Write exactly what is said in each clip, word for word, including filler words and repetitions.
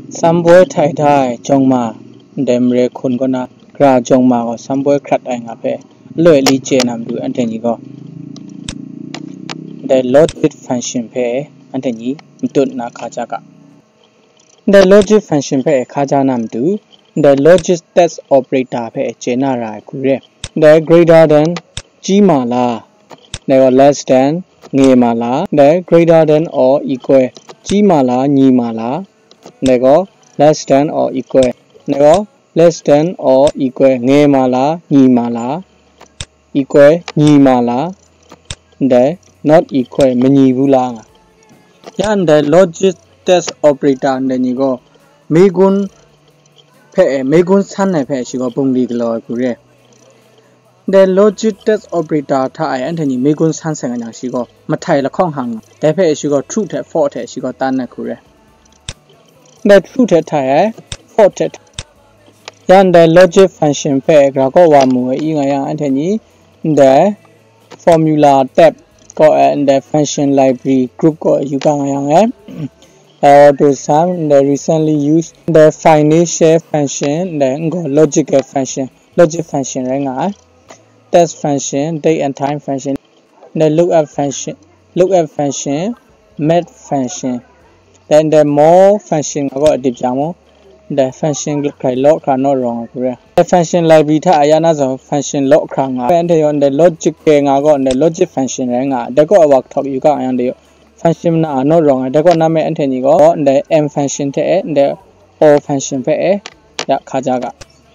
Samboi htai da ai jawng ma ndai mare hkun kaw na, gara jawng ma gaw samboi hkrat ai nga hpe aloi ali chye na matu anhte ni gaw, ndai logit function hpe anhte ni matut na hka ja ga. Ndai logit function hpe hka ja na matu, ndai logit test operator hpe chye na ra ai hku re. Ndai greater than chi ma la, ndai gaw less than nge ma la, ndai greater than or equal chi ma la, nyi ma la, ndai gaw less than or equal, ndai gaw less than or equal nge ma la, nyi ma la, equal nyi ma la, ndai not equal manyi bu la nga. Ya ndai logit test operator ndai ni gaw, maigun hpe e, maigun san ai hpe shi gaw bungli galaw ai hku re. Ndai logit test operator hta e anhte ni maigun san sai nga jang shi gaw, mahtai lahkawng hang, dai hpe shi gaw true hte false hte shi gaw tan ai hku re. Ndai true hte htai ai, false hte htai. Ya ndai logit function hpe gara kaw wa mu ai i nga yang anhte ni, ndai formula tab kaw ai ndai function library group kaw yu ga nga yang e. Dai auto sum, ndai recently used, ndai financial function, ndai n gaw logical function, logit function rai nga ai. Test function, date and time function, ndai look up function, look up function, math function, then the more function nga gaw adip jang mu, the function grai law hkra naw rawng ai hku re. The function library hta a ya na zawn function law hkra nga. Anhte yaw ndai logic ke nga gaw ndai logit function rai nga. Dai gaw a wa kahtawk yu ga yang dai yaw function mana a naw rawng ai. Dai gaw na me anhte ni gaw ndai m function hte e, ndai o function hpe e ya hka ja ga.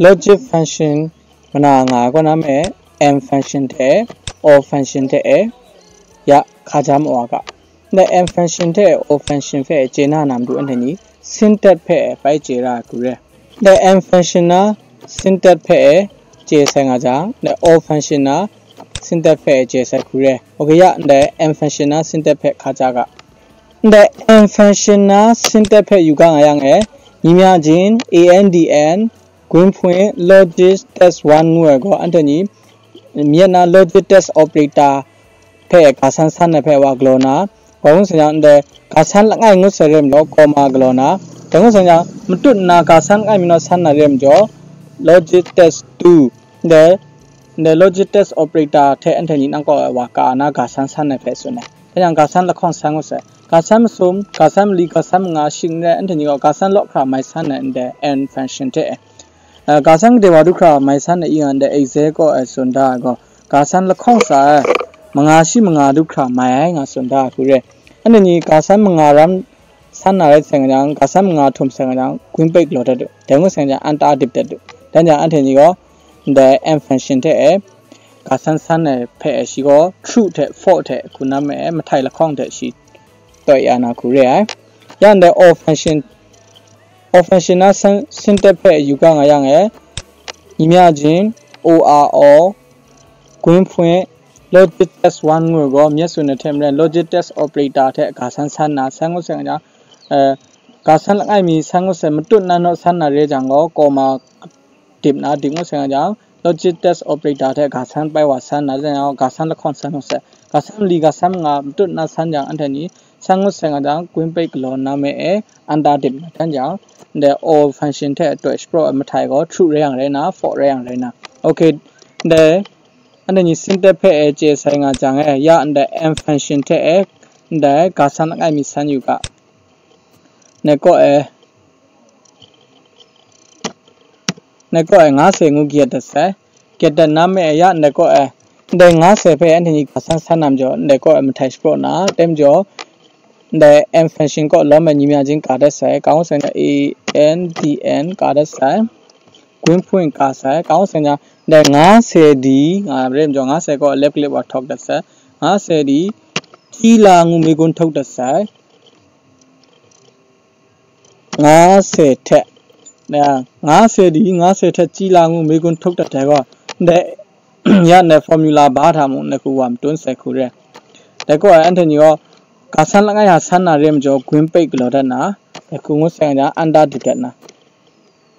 Logit function mana nga ai gaw na me m function hte o function hte e ya hka ja ma wa ga. Ndai m function hte o function hpe chye na na matu anhte ni syntax hpe bai chye ra ai hku re. Ndai m function na syntax hpe chye sai nga jang, ndai o function na syntax hpe chye sai hku re. Ok ya, ndai m function na syntax hpe hka ja ga. Ndai m function na syntax hpe yu ga nga yang e, ညီမျှခြင်း and and ကွင်းဖွင့် logic test one ငွေ့ကို anthony မျက်နှာ logic test operator ဖဲ့ဂါဆန်းဆန်းနဲ့ဖဲ့ဝါကလောနာ ဘာလို့ဆိုရင် the ဂါဆန်းလငယ်ငုတ်ဆယ်ရဲမလို့ comma ကလောနာ တငုတ်ဆယ်ညာ မတွတ်နာ ဂါဆန်းလငယ်မလို့ဆန်းနာရဲမကျော် logic test two the the logic test operator ထဲ anthony နောက်ကောဝါကာနာ ဂါဆန်းဆန်းနဲ့ဖဲ့ဆိုနေ တညာ ဂါဆန်းလခေါင်ဆန်းငုတ်ဆယ် ဂါဆန်းမစုံ ဂါဆန်းမလီ ဂါဆန်းမငါရှိနေတဲ့ anthony က ဂါဆန်းလောက်ခရာမိုင်ဆန်းနဲ့ the n function ထဲ အဲ ဂါဆန်းကတဲ့ဝါဒုခရာမိုင်ဆန်းနဲ့ အီန်တဲ့ exact ကောအဲစွန်ဒါကော ဂါဆန်းလခေါင်စာ မငါရှိမငါဒုခရာမိုင်ငါစွန်ဒါခုရဲ anthony ဂါဆန်းမငါရမ်းဆန်းနာရဲဆိုင်ကကြောင် ဂါဆန်းမငါထုံဆိုင်ကကြောင် ကွင်းပိတ်ကလော်တတ်တူ တဲငုတ်ဆိုင်ကကြောင် အန်တာဒိပ်တတ်တူ တညာ anthony က the n function ထဲ ဂါဆန်းဆန်းနဲ့ဖဲ့ရှိကော true ထဲ false ထဲ ခုနမဲမထိုင်လခေါင်ထဲရှိ တော့ရနာခုရဲ ရန်တဲ့ offension offension နာ syntax ဖဲ့ယူကငါရငယ် ညီမျှခြင်း or or ကွင်းဖွင့် logic test one ငွေ့ကောမျက်စုံနဲ့ထဲမရဲ logic test operator ထဲအဂါဆန်းဆန်းနာဆန်းငုတ်ဆန်းကကြောင်အဲဂါဆန်းလငယ်မီဆန်းငုတ်ဆန်းမတွတ်နာနော့ဆန်းနာရဲကြောင်ကော comma ဒိပ်နာဒိပ်ငုတ်ဆန်းကကြောင် logic test operator ထဲဂါဆန်းပိုင်ဝါဆန်းနာဆန်းကကြောင်ဂါဆန်းလခေါင်ဆန်းငုတ်ဆန်းဂါဆန်းလီဂါဆန်းငါမတွတ်နာဆန်းကြောင် anthony ဆန်းငုတ်ဆန်းကကြောင် ကွင်းပိတ်ကလော်နာမဲအဲအန်တာဒိပ်နာတန်းကြောင် the all function ထဲအတွက် spro အမထိုင်ကော true ရဲရန်ရဲနာ false ရဲရန်ရဲနာ okay the anthony syntax ဖဲ့အဲကျေဆိုင်ကကြောင်အဲရန်တဲ့ n function ထဲအဲ the ဂါဆန်းလငယ်မီဆန်းယူက နေကောအဲ နေကောအဲငါးဆယ်ငုကရတဆဲကတနာမဲအယနေကောအဲဒဲငါးဆယ်ဖဲအန်ထနီကဆန်းဆန်းနမ်ကျော်နေကောအဲမထိုင်စပရော့နာတဲမကျော်ဒဲ n function ကောလောမဲညီမြချင်းကာတဆဲကောင်းစင် andn ကာတဆဲကွင်းဖွင့်ကာဆဲကောင်းစင်ဒဲငါးဆယ်ဒီငါရဲမကျော်ငါးဆယ်ကောအလက်ကလစ်ဝါထောက်တဆဲငါးဆယ်ဒီကြီးလာငူမေကွန်းထုတ်တဆဲ ငါးဆယ်ထက်ငါးဆယ်ဒီငါးဆယ်ထက်ကြီးလာမှုမေးခွန်းထုတ်တတ်တယ်ကောဒဲရန်တဲ့ formula ဘားထားမှုနှစ်ခုဝမ်တွန်းဆက်ခုရဲတဲကောအန်ထနီရောဂါဆန်းလငါးရာဆန်းနာရဲမကျော်ကွင်းပိတ်ကလော်တတ်နာတခုငုတ်ဆိုင်ရာအန်တာဒုတ်တတ်နာ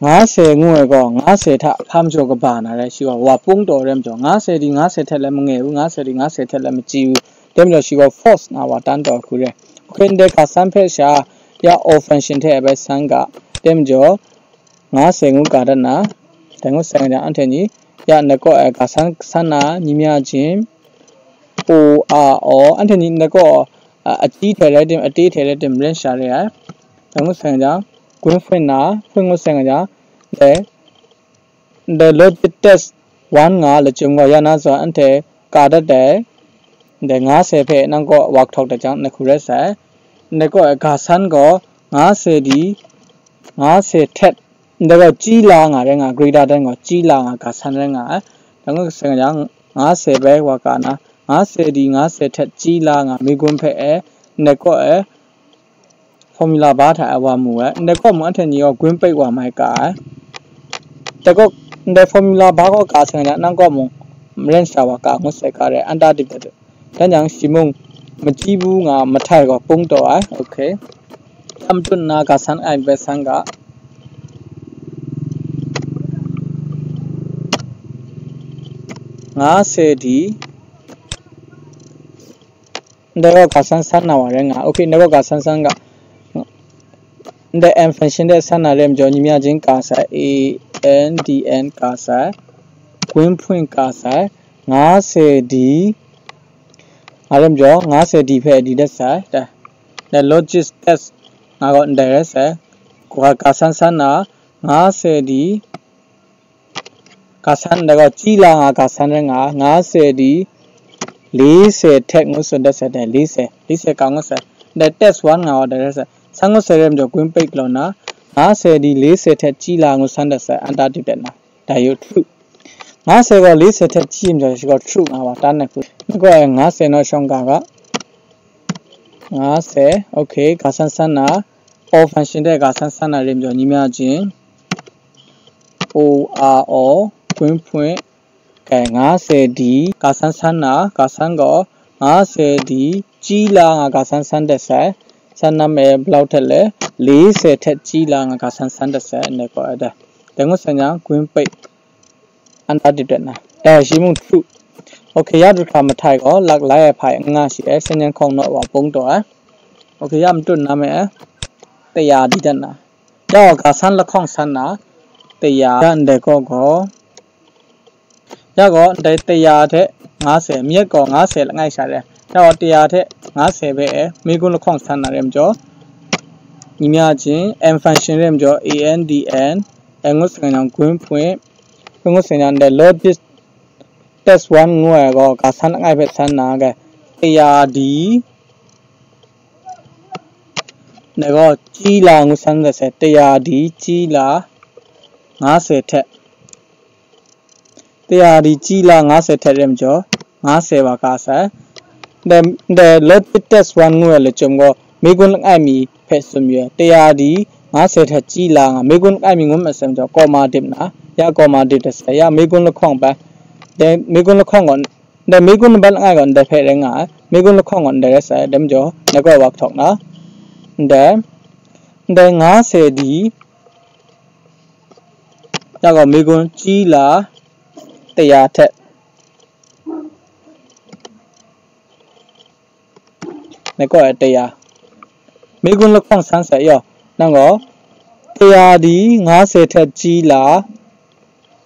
ငါးဆယ်ငွေကောငါးဆယ်ထဖမ်းကျော်ကဘာနာရဲရှိရောဝါပုန်းတော်ရဲမကျော်ငါးဆယ်ဒီငါးဆယ်ထက်လည်းမငယ်ဘူးငါးဆယ်ဒီငါးဆယ်ထက်လည်းမကြီးဘူးတဲမကျော်ရှိရော force နာဝါတန်းတော်ခုရဲ Okay, ဒဲခါဆန်းဖက်ရှာရ offension ထဲအပဲဆန်းက Tem jaw, nga se ngu ka dat na, dai ngut sai nga jang, anhte ni, ya, ndai kaw e, ga san, san na, nyi mi a jin, o, a, o, anhte ni ndai kaw, a, a ti hte rai tim, a te hte rai tim, ren sha re ai. Dai ngut sai nga jang, gwin hpun na, hpun ngut sai nga jang, dai, ndai logic test one nga lachyum gaw ya na zawn anhte ka dat ai, ndai nga se hpe nang kaw wa htaw dat jang, ndai hku rai sai. Ndai kaw e ga san gaw nga se di, nga se htet, ndai gaw chyi la nga rai nga, greater than gaw chyi la nga ga san rai nga ai. Dai ngut sai nga jang, nga se bai wa ka na, nga se di, nga se htet chyi la nga, maigun hpe e, ndai kaw e, formula bar hta e wa mu ai. Ndai kaw mung anhte ni gaw gwin pek wa mai ka ai. Dai kaw, ndai formula bar kaw ka sai na, nang kaw mung maren sha wa ka ngut sai ka re, an ta dip dat. Dan jang shi mung machyi bu nga mahtai gaw pung taw ai. Okay. Tam tut nna ga san ai bai san ga. Nga se di, ndai gaw ga san san na wa rai nga. Okay, ndai gaw ga san san ga. Ndai n function de san na rai majaw, nyi mi a jin ka sai, a n d n ka sai, gwin hpun ka sai, nga se di, nga rai majaw, nga se di hpe di dat sai. Dai, dai logic test nga gaw ndai rai sai. Ga, ga san san na, nga se di, ga san, dai gaw chyi la nga ga san rai nga, nga se di, le se htet ngu tsun dat sai dai, le se, le se ka ngut sai. Dai test one nga wa dai rai sai. San ngut sai rai majaw gwin pek law na, nga se di, le se htet chyi la ngu san dat sai, an ta dip dat na. Dai yu true. Nga se gaw le se htet chyi majaw shi gaw true nga wa, tan ai hku. Ni gaw nga se naw shawng ga ga. Nga se, okay, ga san san na, o function de ga san san na rai majaw nyi mi a jin. O, a, o, gwin hpun, kai, nga se di, ga san san na, ga san gaw, nga se di, chyi la nga ga san san dat sai, san nam e blau htet le, le se htet chyi la nga ga san san dat sai, ndai kaw e dai. Dai ngut sai jang, gwin pek, an ta dip dat na. Dai shi mung true. Okay, ya du hkra mahtai gaw, lak lai ai hpa e n nga shi ai, sen yan hkawng naw wa pung taw ai. Okay, ya matut na me ai, taya di dat na. Ya gaw ga san lahkawng san na, taya, ya ndai kaw gaw, ya gaw ndai taya hte nga se, myit gaw nga se langai sha re. Ya gaw taya hte nga se hpe e, maigun lahkawng san na rai majaw, nyi mi a jin, n function rai majaw, a n d n, n ngut sai jang gwin hpun, gwin ngut sai jang ndai logic test one ngu ai gaw ga san langai hpe san na ga, taya di, dai gaw chyi la ngu san dat sai, taya di chyi la nga se htet. Taya di chyi la nga se htet rai majaw, nga se wa ka sai. Ndai, ndai logic test one ngu ai lachyum gaw, maigun langai mi hpe tsun yu ai. Taya di nga se htet chyi la nga, maigun langai mi ngu masai majaw, comma dip na, ya comma dip dat sai, ya maigun lahkawng bai. Dai maigun lahkawng gaw, ndai maigun laban langai gaw ndai hpe rai nga ai, maigun lahkawng gaw ndai rai sai, dai majaw, ndai gaw wa htaw na. Ndai, ndai nga se di, ya gaw maigun chyi la taya htet, ndai kaw e taya. Maigun lahkawng san sai yaw, nang gaw, taya di nga se htet chyi la,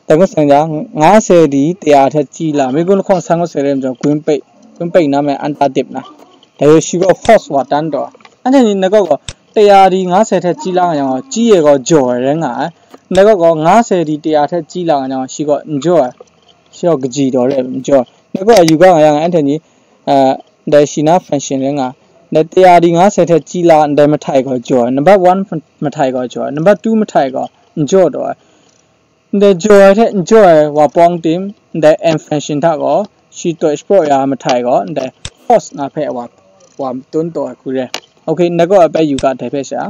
dai ngut sai jang, nga se di taya htet chyi la, maigun lahkawng san ngut sai rai majaw, gwin pek, gwin pek na me an ta dip na. Dai gaw shi gaw false wa tan taw. Anhte ni ndai kaw gaw, taya di nga se htet chyi la nga yang gaw, chyi e gaw jaw ai rai nga ai. Ndai kaw gaw, nga se di taya htet chyi la nga yang gaw, shi gaw n jaw ai. Shi gaw kaji daw re ai, n jaw ai. Ndai kaw yu ga nga yang, anhte ni, ah, dai shi na function rai nga. Ndai taya di nga se htet chyi la, ndai mahtai gaw jaw ai. Number one mahtai gaw jaw ai. Number two mahtai gaw n jaw daw ai. Ndai jaw ai hte n jaw ai wa pawng tim, ndai n function hta gaw, shi taw shapraw ya mahtai gaw, ndai false nga hpe wa, wa tun taw ai hku re. Okay, ndai kaw e bai yu ga dai hpe sha.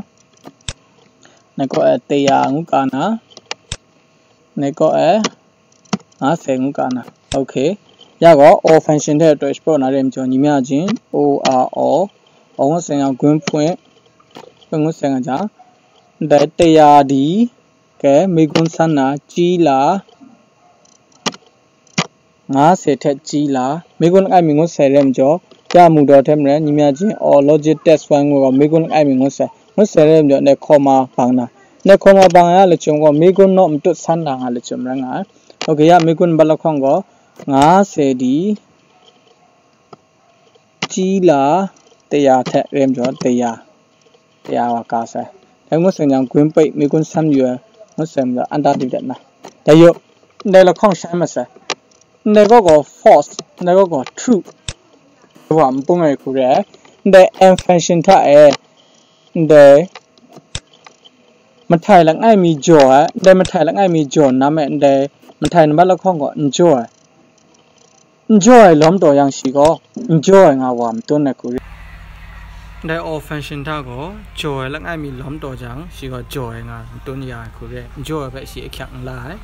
Ndai kaw e taya ngu ka na, ndai kaw e nga se ngu ka na. Okay. Ya gaw, o function hte taw shapraw na re majaw, nyi mi a jin, o, a, o, o ngut sai nga, gwin hpun, hpun ngut sai nga jang, ndai taya di, ke, maigun san na, chyi la, nga se htet chyi la, maigun langai mi ngut sai rai majaw, ya mu daw hte maren, nyi mi a jin, o, logic test one ngu gaw, maigun langai mi ngut sai, ngut sai rai majaw, ndai comma bang na, Ndai comma bang ya lachyum gaw, mi gun naw matut san na nga lachyum rai nga ai. Okay, ya, mi gun bat lahkawng gaw, nga se di, chyi la, taya hte rem jaw, taya, taya wa ka sai. Dai ngut seng jang, gun pei, mi gun san yu ai, ngut seng jang, anta di dat na. Dai yu, ndai lahkawng shai masai. Ndai gaw gaw false, ndai gaw gaw true. Wa npung ai hku re ai. Ndai and function hta e, ndai mahtai langai mi jaw ai, ndai mahtai langai mi jaw nam e, ndai mahtai nambat lahkawng gaw n jaw ai. N jaw ai lawm taw yang shi gaw, n jaw ai nga wa matun ai hku re. Ndai or function hta gaw, jaw ai langai mi lawm taw jang, shi gaw jaw ai nga matun ya ai hku re. N jaw ai hpe shi ahkyak n la ai.